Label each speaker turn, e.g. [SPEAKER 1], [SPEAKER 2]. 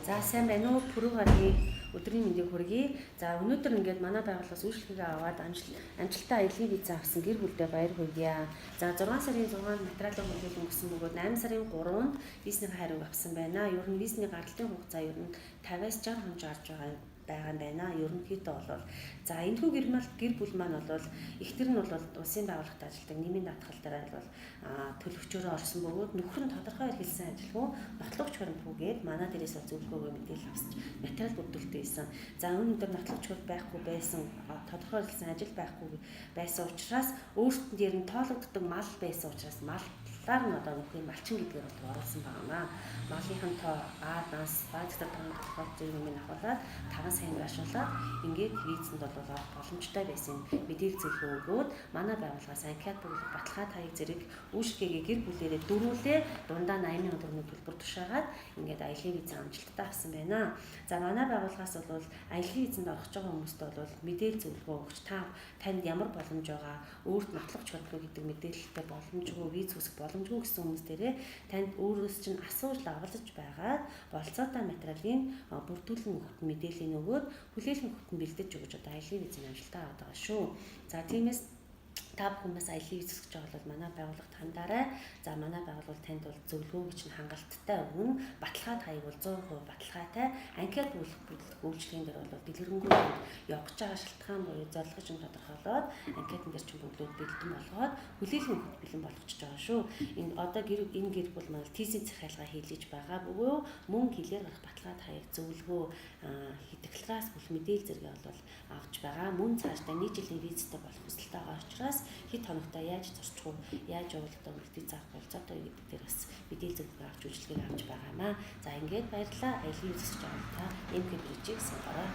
[SPEAKER 1] За, сайн байна уу? Пүрэв гарагийн өдрийн мэндийг хүргэе. За, өнөөдөр ингээд манай байгууллагаас үйлчлэгээ аваад амжилттай аялын виза авсан гэр бүлдээ баяр хүргье. За, 6 сарын 6-нд материалын хүлээлт өнгөрсөн бөгөөд 8 сарын 3-нд визний хариуг авсан байна. Ер нь визний гаралтын хугацаа ер нь 50-аас 60 хоног гарч байгаа юм байна. Ерөнхийдөө бол за энэхүү гэр бүл маань бол эхнэр нь бол улсын байгууллагад ажилладаг, нийгмийн даатгал дээр бол төлөвчөөрөө орсон бөгөөд нөхөр нь тодорхой эрхэлсэн ажилгүй, нотлогч баримтгүйгээд манай дээрээс бол зөвлөгөөгөө мэдээлэл авсч материал бүрдүүлдэг байсан. За, өнөөдөр нотлогч байхгүй байсан, тодорхой эрхэлсэн ажил байхгүй байсан учраас өөртөө дээр нь тоологддог мал байсан учраас маллаар нь одоо нөхрийн малчин гэдгээр бол оруулсан байна. Малынхын тоо А данс ба зэрэг тоон тодорхойлт зэрэг юм авахулаад 5 сая байршуулад ингээд визэнд бол орох боломжтой байсан мэдээлэл зөвлөгөө өгөөд манай байгууллагаас анкет бөглөх, баталгаа таяг зэрэг үйлчлэгээ гэр бүлээрээ дөрвүүлээ дундаа 80 мянган төгрөгийн төлбөр тушаагаад ингээд аялын виза амжилттай авсан байна. За, манай байгууллагаас бол аялын визэнд орох гэж байгаа хүмүүст бол мэдээлэл зөвлөгөө өгч, та танд ямар боломж байгаа, өөрт нотлох чадвар гэдэг мэдээлэлтэй боломжгүй, виз үүсгэх боломжгүй гэсэн хүмүүс дээрээ танд өөрөөс чинь асууж лавлаж байгаад болцоотой материалын бүрдүүлэн өгөхт мэдээллийн өгөөд хүлээлгэн өгөхт нь бэлдэж өгч одоо аялын визийн амжилттай аваад байгаа шүү. За, тиймээс та бүхэн бас аялын виз өсгөж байгаа бол манай байгууллагад хандаарай. За, манай байгууллага танд бол зөвлөгөө гэж нь хангалттай өгнө. Баталгаа таяг бол 100% баталгаатай. Анкет бүлэх үйлчлэгийн дээр бол дэлгэрэнгүй явах гэж байгаа шалтгаан буюу зорилгыг чинь тодорхойлоод анкетын дээр чинь бүглүүд бэлдэн болгоод хүлээлгэн өгөхөд бэлэн болгочихж байгаа шүү. Энэ одоо энэ гэр бүл маань тийсийн захиалга хийлгэж байгаа бөгөө мөн хэлээр гарах баталгаа таяг, зөвлөгөө, декларац бүх мэдээлэл зэрэг бол авч байгаа. Мөн цаашдаа нэг жилийн визтэй болох хүсэлтэй байгаа учраас хэд хоногтой яаж зорчих уу, яаж явуулах вэ, виз авах болцоотой гэдэг дээр бас мэдээлэл зөвлөгөө авч үйлчлэгийг авч байгаамаа. За, ингээд баярлалаа. Аялын виз өсөж байгаа та МК Bridge-ийг сонгоорой.